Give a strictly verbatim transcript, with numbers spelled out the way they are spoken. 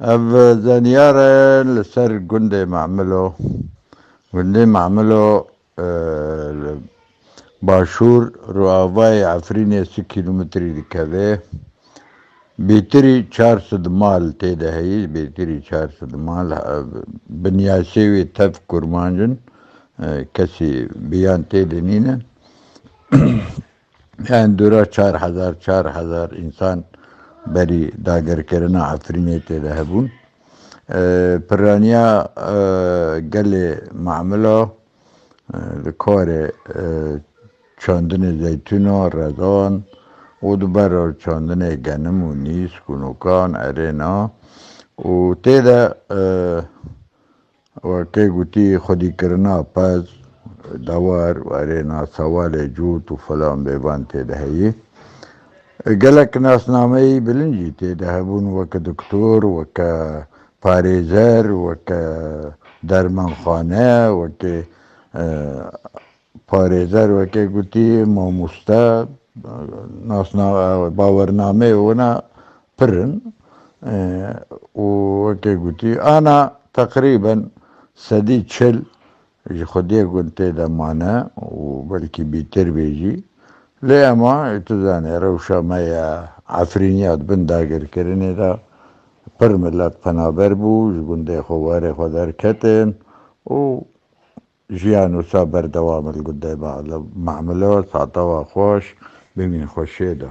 Ev zaniyar e li ser gundê Mamilo. Gundê Mamilo, e, li başûr rûavayê Efrînê sî kîlometrî dikeve. Bêtirî çar sed mal tê de heyî, bêtirî çar sed mal, e, binyasê wê tev kurmanc in, e, kesî biyan tê de nîne. Yani dûra çar hezar, çar hezar însan berî dagirkirina Efrînê tê de hebûn. E, piraniya, e, gelê Mamilo, e, li karê, e, çandinê zeytûna, rezan û di ber re çandinê genim û nîsk û nokan erêna û tê de, e, wekê gotî xwedîkirina pez, dewar û erêna sewalê cût û filan bêvan tê de heyî. Gelek nasnameyî bilind jî tê de hebûn, weke doktor, weke parêzer, weke dermanxane, weke, e, parêzer, weke gotî mamoste, nasna-, bawernameyê wana pir in. E, û weke gotî, ana teqrîben sedî çil ji Xwediyê gund tê de mane û belkî bîtir bê jî. Lê ema, tu zanî, rewşa me ya Efrîniya di bin dagirkirinê de pir milet penaber bû, ji gundê xwe warê xwe derketin û jiyan wisa berdewam e li gundê Mamilo. Saeta we xweş, bimîn xweşiyê de.